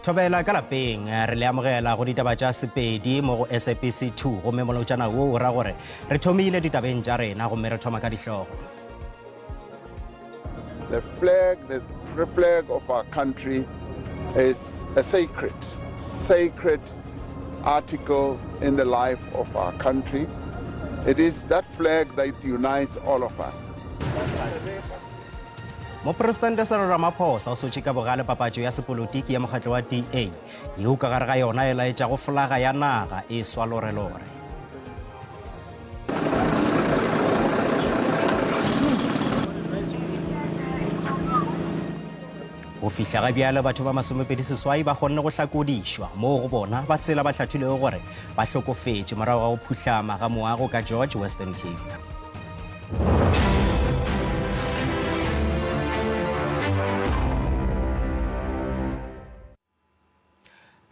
Thobela ka lapeng re le amogela go ditaba tša Sepedi mo go SABC 2 gomme molotšana wo o ra gore re thomile ditabeng tša rena gomme re thoma ka dihlogo. The flag, the flag of our country is a sacred, sacred article in the life of our country. It is that flag that unites all of us. Mopresidente Cyril Ramaphosa o sotše ka bogale papatšo ya sepolotiki ya mokgatlo wa DA, yeo ka gare ga yona e laetšago folaga ya naga e swa lorelore. Go fihla ga bjale batho ba 28 ba kgonne go hlakodišwa, moo go bona ba tshela ba hlathilwego gore ba hlokofetše morago ga go phuhlama ga moago ka George, Western Cape.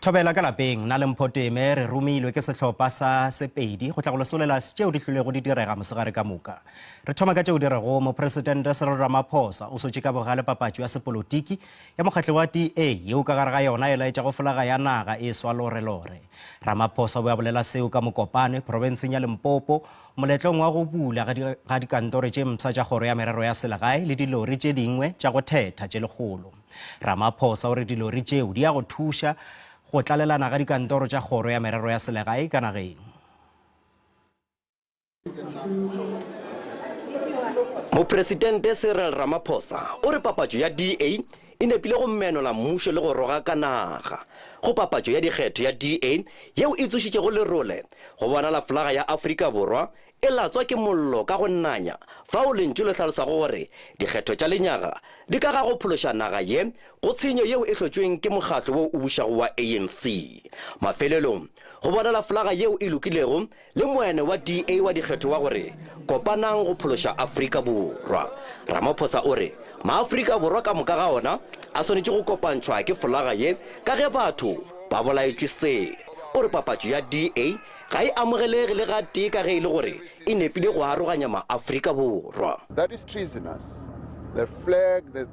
Thobela ka lapeng, nna le Mpho Teme re romilwe ke sehlopha sa Sepedi go tla go le solela tšeo di hlolego di direga mosegare ka moka. Re thoma ka tšeo di rego Mopresidente Cyril Ramaphosa o sotše ka bogale papatšo ya sepolotiki ya mokgatlo wa DA yeo ka gare ga yona e laetšago folaga ya naga e swa lorelore. Ramaphosa o be a bolela seo ka Mokopane, profenseng ya Limpopo, Moletlong wa go bula ga dikantoro tše mpsha tša Kgoro ya Merero ya Selegae le dilori tše dingwe tša go thetha tše lekgolo. Ramaphosa o re dilori tšeo di ya go thuša go tlalelana ga dikantoro tša Kgoro ya Merero ya Selegae ka nageng. Mopresidente Cyril Ramaphosa o re papatšo ya DA e nepile go menola mmušo le go rogaka naga. Go papatšo ya dikgetho ya DA yeo e tsošitšego lerole, go bonala folaga ya Afrika Borwa e latswa ke mollo ka go nanya, fao lentšu le hlalosago gore dikgetho tša lenyaga di ka ga go phološa naga ye go tshenyo yeo e hlotšweng ke mokgatlo wo o bušago wa ANC. Mafelelong, go bonala folaga yeo e lokilego le moene wa DA wa dikgetho wa gore Kopanang go phološa Afrika Borwa. Ramaphosa o re maAfrika Borwa ka moka ga ona a swanetše go kopantšhwa ke folaga ye ka ge batho ba bolaetšwe se. O re papatšo ya DA ga e amogelege le gatee ka ge e le gore e nepile go aroganya maAfrika Borwa. That is treasonous. The flag, the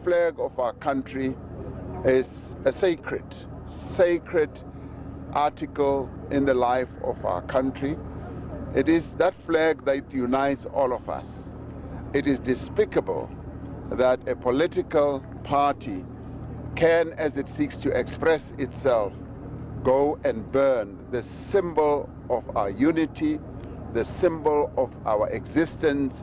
flag of our country is a sacred, sacred article in the life of our country. It is that flag that unites all of us. It is despicable that a political party can, as it seeks to express itself, go and burn the symbol of our unity, the symbol of our existence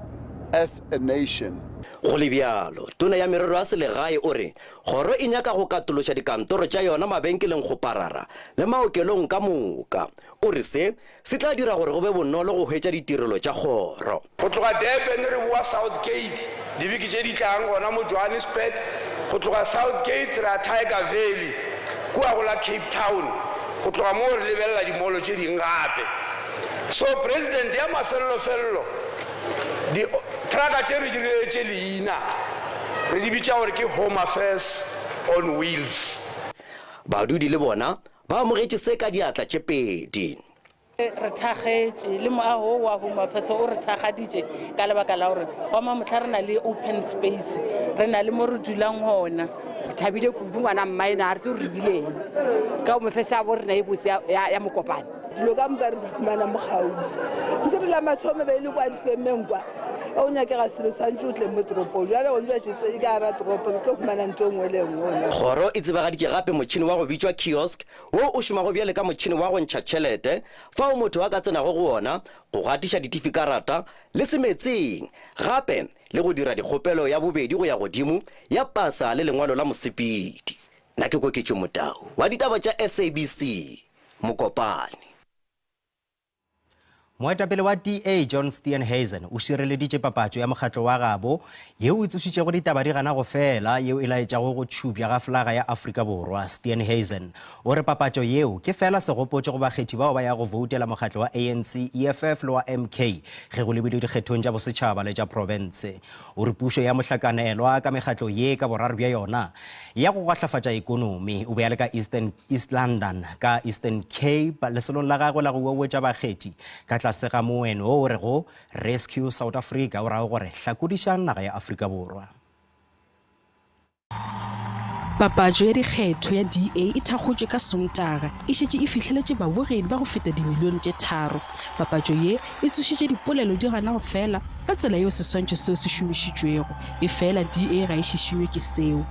as a nation. Go le bjalo, Tona ya Merero ya Selegae o re kgoro e nyaka go katološa dikantoro tša yona mabenkeleng kgoparara le maokelong ka moka. O re se se tla dira gore go be bonolo go hwetša ditirelo tša kgoro. Go tloga Durban re boa South Gate dibeke tše di tlang gona mo Johannesburg. Go tloga South Gate re ya Tiger Valley kua go la Cape Town. Go tloga moo re lebelela dimolo tše ding gape. So President ya mafellofello di trucka tše re di reetše leina re di bitša gore ke Home Affairs on Wheels. Badudi le bona ba amogetše se ka diatla tše pedi. Re thakgetše, le moago wo wa Home Affairs o re thakgaditše ka lebaka la gore gwa mamohla re na le open space, re na le mo re dulang gona. Re thabile kudu ngwana mmaena ga re tsebe gore re dileng ka Home Affairs ya bo rena e botse ya Mokopane. Dilo ka moka re di humana mo kgauswi. Nke re la mathomo be e le kwa difemeng kwa, ge o nyakega selo tshwanetse o tle mo toropong. Jwale gone jwa e ka gara toropo re tlo humana ntho e nngwe le e nngwe. Kgoro e tsebagaditše gape motšhene wa go bitšwa kiosk wo o šomago bjale ka motšhene wa go ntšha tšhelete fao motho a ka tsenago go wona go gatiša ditifikarata le semeetseng gape le go dira dikgopelo ya bobedi go ya godimo ya pasa le lengwalo la mosepedi. Nna ke Koketšo Motau wa ditaba tša SABC, Mokopane. Moetapele wa DA John Steenhuisen o šireleditše papatšo ya mokgatlo wa gabo yeo e tsošitšego ditaba di gana go fela yeo e laetšago go tšhupša ga folaga ya Afrika Borwa. Steenhuisen o re papatšo yeo ke fela segopotšo go bakgethi bao ba yago voutela mokgatlo wa ANC, EFF le wa MK ge go lebilwe dikgethong tša bosetšhaba le tša profense. O re pušo ya mohlakanelwa ka mekgatlo ye ka boraro bja yona ya go gwahlafatša ekonomi. O be a le ka Eastern, East London ka Eastern Cape lesolong la gagwe la go uauetša bakgethi ka tlase ga moeno wo o rego Rescue South Africa, o rago gore Hlakodišang naga ya Afrika Borwa. Papatšo ya dikgetho ya DA e thakgotšwe ka Sontaga, e šetše e fihleletše babogedi ba go feta dimilione tše tharo. Papatšo ye e tsošitše dipolelo di gana go fela ka tsela yeo seswantšho seo se šomišitšwego, efela DA ga e šišinywe ke seo.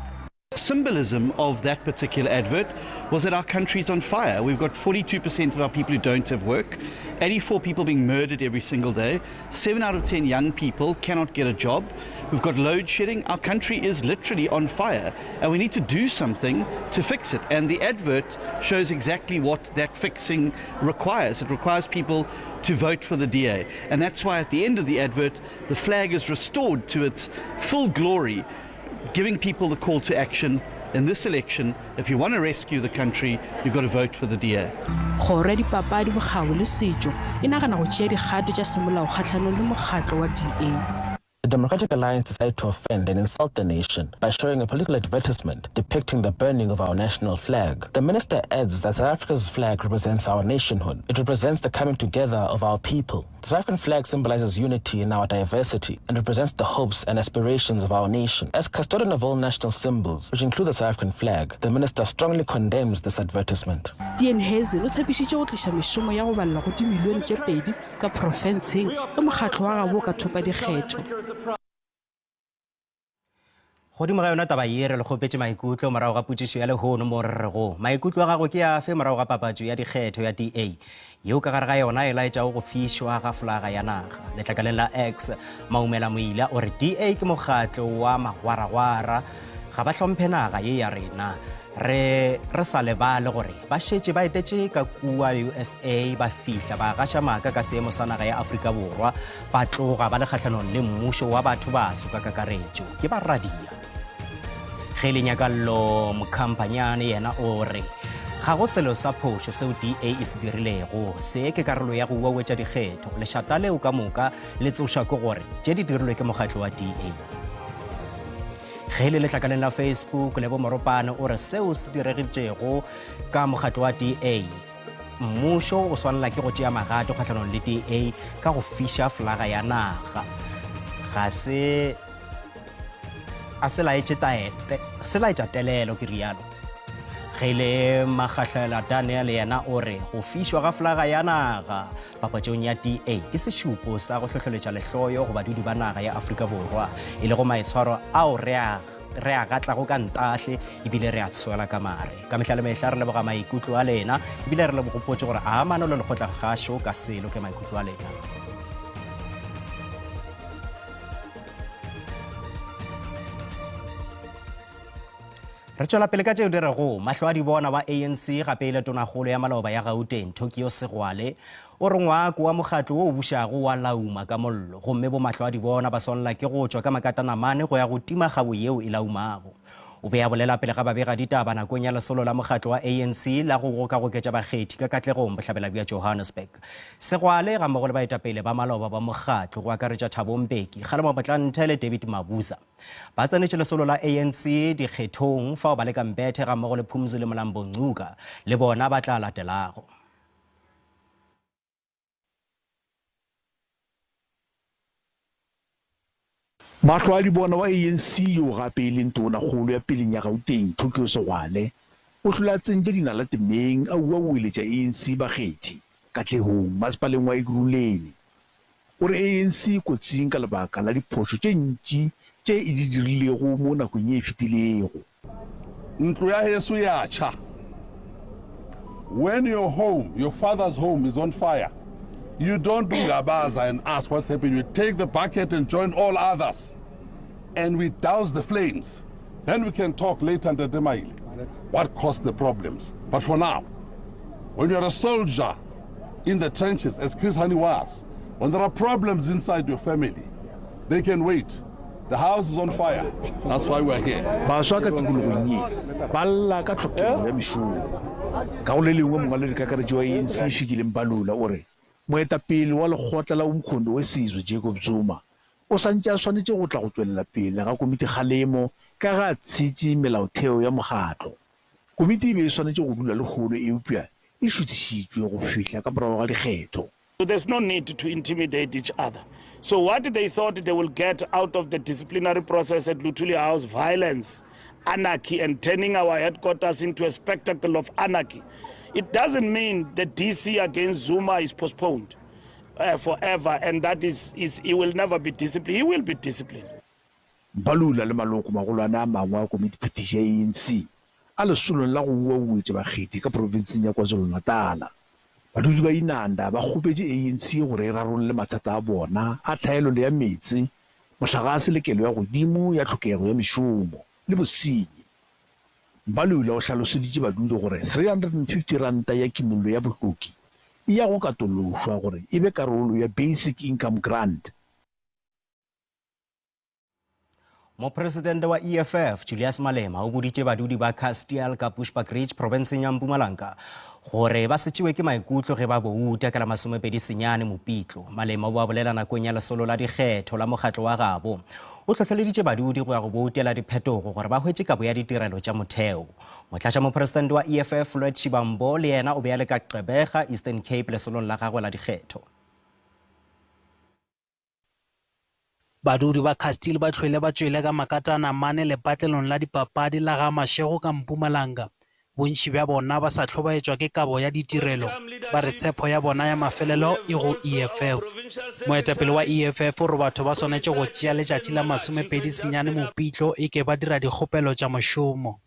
Symbolism of that particular advert was that our country is on fire. We've got 42% of our people who don't have work, 84 people being murdered every single day, 7 out of 10 young people cannot get a job. We've got load shedding. Our country is literally on fire, and we need to do something to fix it. And the advert shows exactly what that fixing requires. It requires people to vote for the DA. And that's why at the end of the advert, the flag is restored to its full glory, giving people the call to action in this election. If you want to rescue the country, you've got to vote for the DA. Kgoro ya Dipapadi, Bokgabo le Setšo e nagana go tšea dikgato tša semolao kgahlanong le mokgatlo wa DA. The Democratic Alliance decided to offend and insult the nation by showing a political advertisement depicting the burning of our national flag. The minister adds that South Africa's flag represents our nationhood. It represents the coming together of our people. The South African flag symbolizes unity in our diversity and represents the hopes and aspirations of our nation. As custodian of all national symbols, which include the South African flag, the minister strongly condemns this advertisement. Steenhuisen o tshepišitše go tliša mešomo ya go balelwa go dimilione tše pedi ka profenseng ge mokgatlo wa gabo o ka thopa dikgetho. Godimo ga yona taba ye, re le kgopetše maikutlo morago ga potšišo ya lehono mo re rego, Maikutlo a gago ke afe morago ga papatšo ya dikgetho ya DA yeo ka gare ga yona e laetšago go fišwa ga folaga ya naga? Letlakaleng la X, Maumela Moila o re DA ke mokgatlo wa magwaragwara, ga ba hlomphe naga ye ya rena. Re re sa lebale gore ba šetše ba etetše ka kua USA ba fihla ba gaša maaka ka seemo sa naga ya Afrika Borwa Ba tloga ba le kgahlanong le mmušo wa batho baso ka kakaretšo, ke ba radia. Ge le Nyakallo Mokhamphanyane yena o re, Ga go selo sa phošo seo DA e se dirilego. Se ke karolo ya go uauetša dikgetho. Lešata leo ka moka le tsošwa ke gore tše di dirilwe ke mokgatlo wa DA. Ge le letlakaleng la Facebook, Lebo Moropane o re seo se diregitšego ka mokgatlo wa DA Mmušo o swanela ke go tšea magato kgahlanong le DA ka go fiša folaga ya naga. Ga se a se laetše se laetša telelo ke rialo. Ge le Magahlela Daniel yena o re go fišwa ga folaga ya naga papatšong ya DA ke sešupo sa go hlohleletša lehloyo go badudi ba naga ya Afrika Borwa, e lego maitshwaro ao re a re a gatlago ka ntahle ebile re a tshwela ka mare. Ka mehla le mehla re leboga maikutlo a lena ebile re le gopotše gore a amano le lekgotlagašo ka selo ke maikutlo a lena. Re tšwela pele ka tšeo di rego mahlo a di bona wa ANC gape e le tonakgolo ya maloba ya Gauteng Tokyo Segwale o re ngwako wa mokgatlo wo o bušago wa lauma ka mollo gomme bo mahlo a di bona ba swanela ke go tšwa ka makatanamane go ya go tima kgabo yeo e laumago. O be a bolela pele ga babegaditaba nakong ya lesolo la mokgatlo wa ANC la go gokagoketša bakgethi ka Katlegong bohlabela bja Johannesburg. Segwale gammogo le baetapele ba maloba ba mokgatlo go akaretša Thabo Mbeki, Kgalema Motlanthe le David Mabuza Ba tsenetše lesolo la ANC dikgethong fao Baleka Mbethe gammogo le Phumzile Mlambo Ngcuka le bona ba tla latelago. Mahlo a dibona wa ANC yo gape e leng Tonakgolo ya peleng ya Gauteng, Tokyo Segwale, o hlole a tsentše dinala temeng a uaueletša ANC bakgethi Katlehong, masepaleng wa Ekurhuleni. O re ANC e kotsing ka lebaka la diphošo tše ntši tše e di dirilego mo nakong ye e fetilego. Ntlo ya heso ya tjha. When your home, your father's home is on fire, you don't do ngabaza and ask what's happening. You take the bucket and join all others and we douse the flames. Then we can talk later, Ntate Maile, what caused the problems. But for now, when you're a soldier in the trenches, as Chris Hani was, when there are problems inside your family, they can wait. The house is on fire. That's why we're here. Baswa ka tikologong ye ba lla ka tlhokego ya mešomo. Ka go le lengwe, mongwaledikakaretšo wa ANC Fikile Mbalula o re moetapele wa lekgotla la Umkhonto we Sizwe Jacob Zuma o sa ntše a swanetše go tla go tšwelela pele ga komitikgalemo ka ge a tshetše melaotheo ya mokgatlo. Komiti e be e swanetše go dula lehono eupša e šuthišitšwe go fihla ka morago ga dikgetho. So there's no need to intimidate each other. So what they thought they will get out of the disciplinary process at Luthuli House, violence. anarchy and turning our headquarters into a spectacle of anarchy. It doesn't mean the DC against Zuma is postponed uh, forever and that is, is he will never be disciplined. He will be disciplined. Mbalula le maloko magolwane a mangwe a komitiphethiši ya ANC a lesolong la go uauetša bakgethi ka profenseng ya KwaZulu-Natala. Badudi ba Inanda ba kgopetše ANC gore e rarolle mathata a bona a tlhaelelo ya meetse, mohlagase le kelo ya godimo ya tlhokego ya mešomo le bosenyi. Mbalula o hlaloseditše badudi gore R350 ya kimollo ya bohloki e ya go katološwa gore e be karolo ya Basic Income Grant. Mopresidente wa EFF Julius Malema o boditše badudi ba Castiel ka Bushbuckridge profenseng ya Mpumalanga gore ba se tšewe ke maikutlo ge ba bouta ka la 29 Mopitlo. Malema o ba bolela nakong ya lesolo la dikgetho la mokgatlo wa gabo. O hlohleleditše badudi go ya go boutela diphetogo gore ba hwetše kabo ya ditirelo tša motheo. Motlatšamopresidente wa EFF Floyd Shivambu le yena o be a le ka Gqeberha, Eastern Cape lesolong la gagwe la dikgetho. Badudi ba Castile ba hlwele ba tšwele ka makatana mane lepatlelong la dipapadi la ga Mashego ka Mpumalanga. Bontši bja bona ba sa hlobaetšwa ke kabo ya ditirelo, ba re tshepo ya bona ya mafelelo e go EFF. Moetapele wa EFF o re batho ba swanetše go tšea letšatši la 29 Mopitlo e ke ba dira dikgopelo tša mošomo.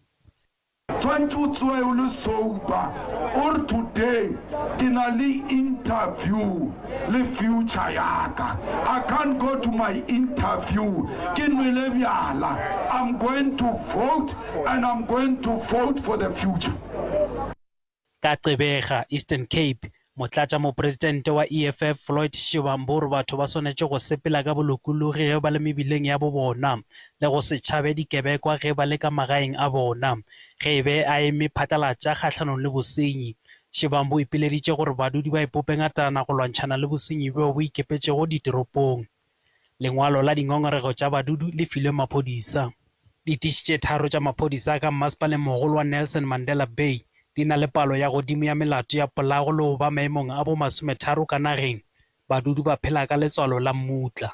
Tshwantse o tsoe o le sober o re today ke na le interview le future yaka I can't go to my interview ke nwele bjala I'm going to vote and I'm going to vote for the future. Ka Gqeberha, Eastern Cape, Motlatšamopresidente wa EFF Floyd Shivambu o re batho ba swanetše go sepela ka bolokologi ge ba le mebileng ya bobona le go se tšhabe dikebekwa ge ba le ka magaeng a bona. Ge e be a eme phatlalatša kgahlanong le bosenyi, Shivambu o ipileditše gore badudi ba ipope ngatana go lwantšhana le bosenyi bjo bo ikepetšego ditoropong. Lengwalo la dingongorego tša badudu le filwe maphodisa. Ditiši tše tharo tša maphodisa ka mmasepalengmogolo wa Nelson Mandela Bay di na le palo ya godimo ya melato ya polao le go ba maemong a bo masometharo ka nageng. Badudu ba phela ka letswalo la mmutla.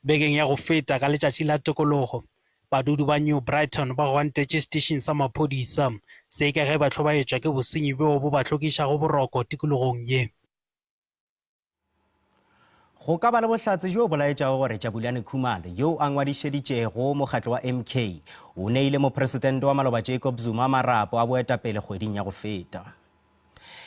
Bekeng ya go feta ka letšatši la tokologo, badudu ba New Brighton ba gwantetše setišing sa maphodisa se ka ge ba hlobaetšwa ke bosenyi bjo bo ba hlokišago boroko tikologong ye. Go ka ba le bohlatse bjo bo laetšago gore Jabulani Khumalo, yo a ngwadišeditšego mokgatlo wa MK, o neile mopresidente wa maloba Jacob Zuma marapo a boetapele kgweding ya go feta.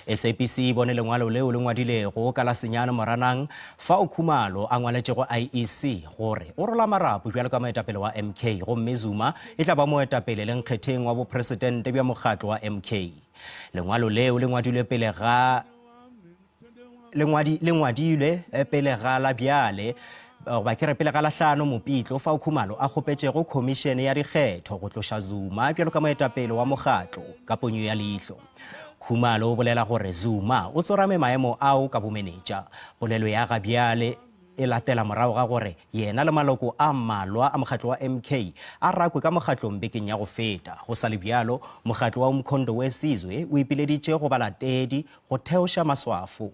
SABC e bone lengwalo leo le ngwadilego ka la senyane Moranang fao Khumalo a ngwaletšego IEC gore o rola marapo bjalo ka moetapele wa MK gomme Zuma e tla ba moetapele le nkgetheng wa bopresidente bja mokgatlo wa MK. Lengwalo leo le ngwadilwe pele ga Le ngwadi, le ngwadilwe eh, pele ga la bjale eh, goba ke re pele ga la hlano Mopitlo fao Khumalo a kgopetšego khomišene ya dikgetho go tloša Zuma bjalo ka moetapele wa mokgatlo ka ponyo ya leihlo. Khumalo o bolela gore Zuma o tsorame maemo ao ka bomenetša. Polelo ya ga bjale e latela morago ga gore yena le maloko a mmalwa a mokgatlo wa MK a rakwe ka mokgatlong bekeng ya go feta. Go sa le bjalo, mokgatlo wa Umkhonto we Sizwe o ipileditše go balatedi go theoša maswafo.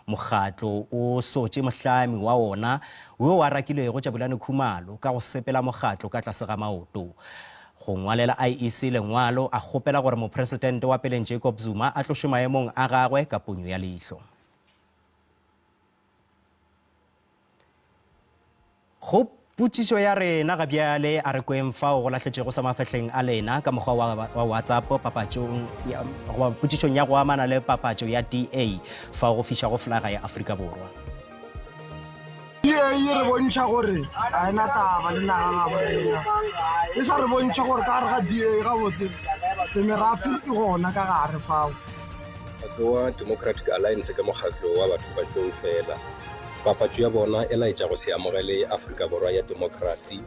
Mokgatlo o sotše mohlami wa wona yo a rakilwego Jabulani Khumalo ka go sepela mokgatlo ka tlase ga maoto. Go ngwalela IEC lengwalo a kgopela gore mopresidente wa peleng Jacob Zuma a tlošwe maemong a gagwe ka ponyo ya leihlo. Go potšišo ya rena ga bjale, a re kweng fao go lahletšego sa mafehleng a lena ka mokgwa wa, wa WhatsApp papatšong ya, goba potšišong ya go amana le papatšo ya DA fao go fišago flaga ya Afrika Borwa. DA e re bontšha gore ga e na taba le naga gabo rena. E sa re bontšhe gore ka gare ga DA gabotse semerafe e gona ka gare fao. Mokgatlo wa Democratic Alliance ke mokgatlo wa batho bašweu fela. Papatšo ya bona e laetša go se amogele Afrika Borwa ya temokrasi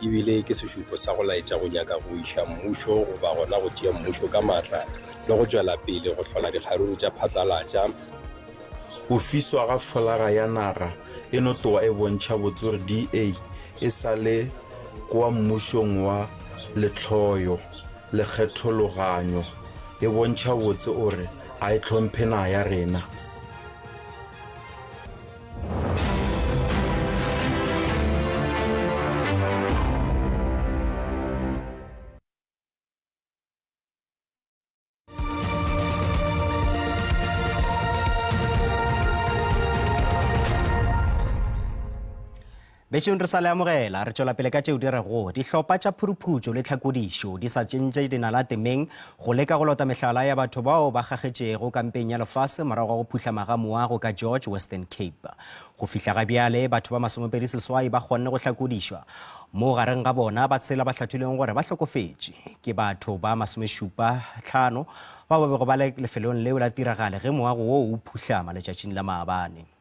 ebile ke sešupo sa go laetša go nyaka go iša mmušo goba gona go tšea mmušo ka maatla le go tšwela pele go hlola dikgaruru tša phatlalatša. Go fiswa ga folaga ya naga e no tloga e bontšha botse gore DA e sa le kwa mmušong wa lehloyo le kgethologanyo. E bontšha botse ore a e hlomphe naga ya rena. Bešong re sa le amogela, re tšwela pele ka tšeo di rego dihlopha tša phuruphutšo le tlhakodišo di sa tšentše dinala temeng go leka go lota mehlala ya batho bao ba kgakgetšego kampeng ya lefase morago ga go phuhlama ga moago ka George, Western Cape. Go fihla ga bjale, batho ba 28 ba kgonne go hlakodišwa, mo gareng ga bona ba tshela ba hlathilweng gore ba hlokofetše. Ke batho ba 75 bao ba bego ba le lefelong leo la tiragale ge moago woo o phuhlama letšatšing la maabane.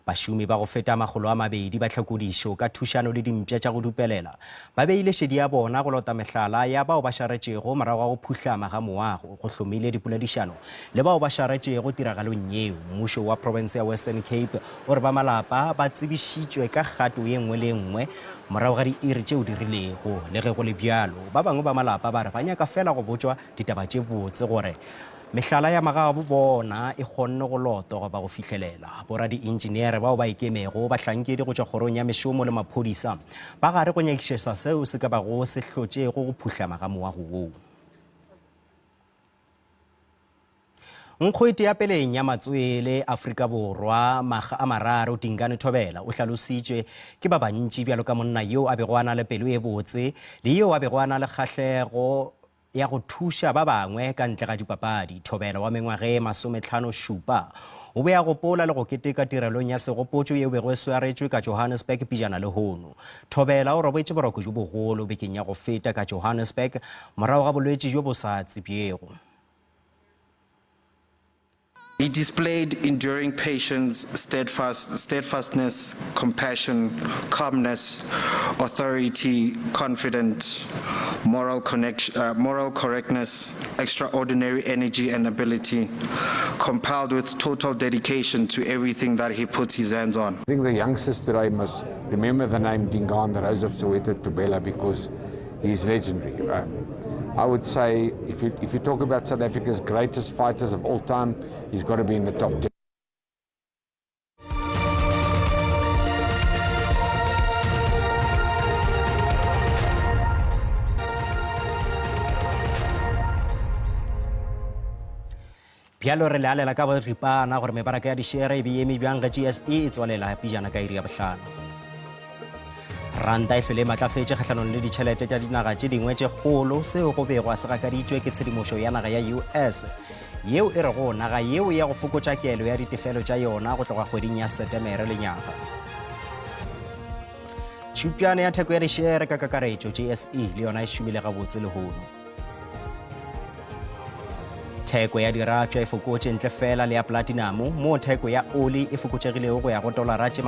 Bašomi ba go feta 200 ba tlhakodišo ka thušano le dimpša tša go dupelela ba beile šedi ya bona go lota mehlala ya bao ba šaretšego morago ga go phuhlama ga moago. Go hlomile dipoledišano le bao ba šaretšego tiragalong yeo. Mmušo wa profense ya Western Cape o re ba malapa ba tsebišitšwe ka kgato ye nngwe le ye nngwe morago ga diiri tšeo di rilego. Le ge go le bjalo, ba bangwe ba malapa ba re ba nyaka feela go botšwa ditaba tše botse gore Mehlala ya magabo bona e kgonne go lotwa goba go fihlelela. Boradiintšineere bao ba ikemego, bahlankedi go tšwa kgorong ya mešomo le maphodisa ba gare go nyakišiša seo se ka bago se hlotšego go phuhlama ga moago woo. Nkgwete ya peleng ya matswele Afrika Borwa makga a mararo Dingane Thobela o hlalositšwe ke ba bantši bjalo ka monna yo a bego a na le pelo e botse le yo a bego a na le kgahlego ya go thuša ba bangwe ka ntle ga dipapadi. Thobela wa mengwaga e masometlhano-šupa o be a gopola le go keteka tirelong ya segopotšo yeo bego e swaretšwe ka Johannesburg pejana lehono. Thobela o robetše boroko bjo bogolo bekeng ya go feta ka Johannesburg morago ga bolwetši bjo bo sa tsebjego. He displayed enduring patience, steadfast, steadfastness, compassion, calmness, authority, confidence, moral, connection, uh, moral correctness, extraordinary energy and ability, compiled with total dedication to everything that he puts his hands on. I think the youngsters today must remember the name Dingaan, the Rose of Soweto Thobela, because he's legendary. Um, I would say if you, if you talk about South Africa's greatest fighters of all time, he's got to be in the top 10. Bjalo re le alela ka boripana gore mebaraka ya dišere e be e eme bjang ge GSE e tswalela pejana ka iri ya bohlano. Ranta e hlwele e matlafetše kgahlanong le ditšhelete tša dinaga tše dingwe tše kgolo, seo go bego a se gakaditšwe ke tshedimošo ya naga ya US yeo e rego naga yeo e ya go fokotša kelo ya ditefelo tša yona go tloga kgweding ya Setemere lenyaga. Tšhupjane ya theko ya dišere ka kakaretšo JSE le yona e šomile gabotse lehono. Theko ya dirafša e fokotše ntle fela le ya platinamo, moo theko ya oli e fokotšegilego go ya go tolara tše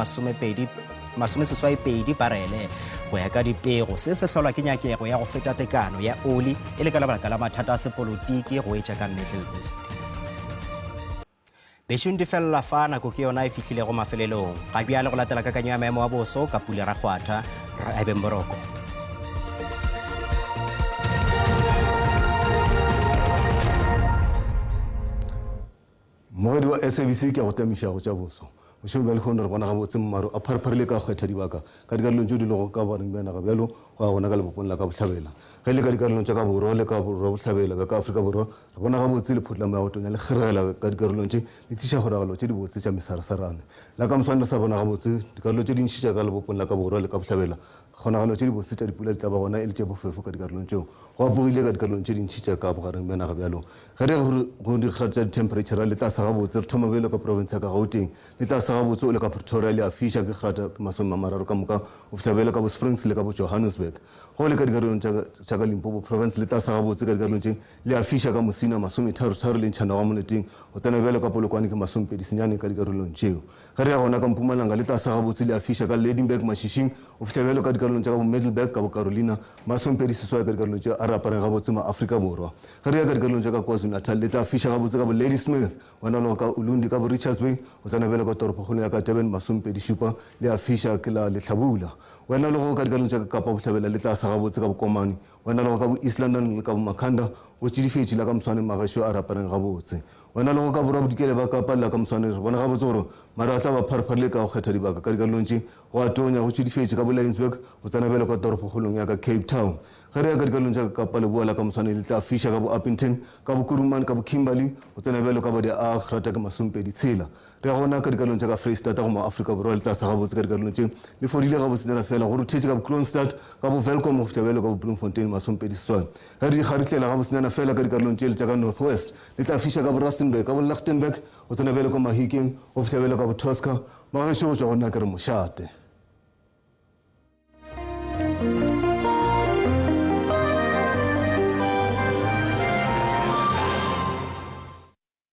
28 parele go ya ka dipego. Se se hlolwa ke nyakego ya go feta tekano ya oli e le ka lebaka la mathata a sepolotiki go etša ka Middle East. Bešong di felela fa, nako ke yona e fihlilego mafelelong. Ga bjale go latela kakanyo ya maemo a boso ka Pule Rakgwatha, re abeng boroko. Mmogedi wa SABC ke a go tamiša go tša boso. Bošego bja lehono re bona gabotse maru a pharepharile ka kgetha dibaka ka dikarolong tšeo di lego ka bogareng bja naga bjalo go ya gona ka lebopong la ka bohlabela. Ge e le ka dikarolong tša ka borwa le ka borwabohlabela bja ka Afrika Borwa re bona gabotse lephotla la moya go tonya le kgeregela ka dikarolong tše le tliša kgonagalo tše dibotse tša mesarasarane. La ka moswane re sa bona gabotse dikarolo tše dintši tša ka lebopong la ka borwa le ka bohlabela kgonagalo tše dibotse tša dipula di tla ba gona e le tše bofefo ka dikarolong tšeo. Go apogile ka dikarolong tše dintši tša ka bogareng bja naga bjalo Ge re re go dikgrat tša dithempheretšhara le tla sa gabotse, re thoma bjalo ka profense ya ka Gauteng, le tla sa gabotse o le ka Pretoria le a fiša ke kgrata ke 30 ka moka go fihla bjalo ka bo Springs le ka bo Johannesburg. Ge o le ka dikarolong tša tša ka Limpopo province le tla sa gabotse ka dikarolong tše le a fiša ka Musina 33 le ntšha noga moneteng go tsena bjalo ka Polokwane ke 29 ka dikarolong tšeo. Ge re ya gona ka Mpumalanga le tla sa gabotse le a fiša ka Lydenburg Mashishing go fihla bjalo ka dikarolong tša ka bo Middelburg ka bo Carolina 28 ka dikarolong tšeo a re apareng gabotse ma Afrika Borwa. Ge re ya ka dikarolong tša ka KwaZulu-Natal, le tla fiša gabotse ka bo Ladysmith, wena le go ka Ulundi, ka bo Richards Bay, go tsena bjalo ka toropokgolo ya ka Durban, 27, le a fiša ke la lehlabula. Wena le go ka dikarolong tša ka Kapa Bohlabela, le tla sa gabotse ka bo Komani, wena le go ka bo East London le ka bo Makhanda, go tšidifetše la ka moswane magešo a re apareng gabotse. Wena lego ka borwa bodikela ba Kapa le la ka moswane re bona gabotse gore maru a tla ba pharepharile ka go kgetha dibaka ka dikarolong tše go a tonya go tšidifetše ka bo Laingsburg go tsena bjalo ka toropokgolong ya ka Cape Town. Ge re ya ka dikarolong tša ka Kapa Leboa la ka moswane le tla fiša ka bo Upington, ka bo Kuruman, ka bo Kimberley go tsena bjalo ka bo De Aag rata ke masompedi tshela. Re ya gona ka dikarolong tša ka Freistata go mo Afrika Borwa le tla sa gabotse ka dikarolong tše le fodile gabotsenyana fela go ruthetše ka bo Kroonstad, ka bo Welkom go fihla bjalo ka bo Bloemfontein masompedi seswai. Ge re di kgarihlela gabotsenyana fela ka dikarolong tšele tša ka North West le tla fiša ka bo Rustenburg, ka bo Lichtenburg go tsena bjalo ka Mahikeng go fihla bjalo ka bo Tosca. Magešo go tšwa go nna ke re mošate.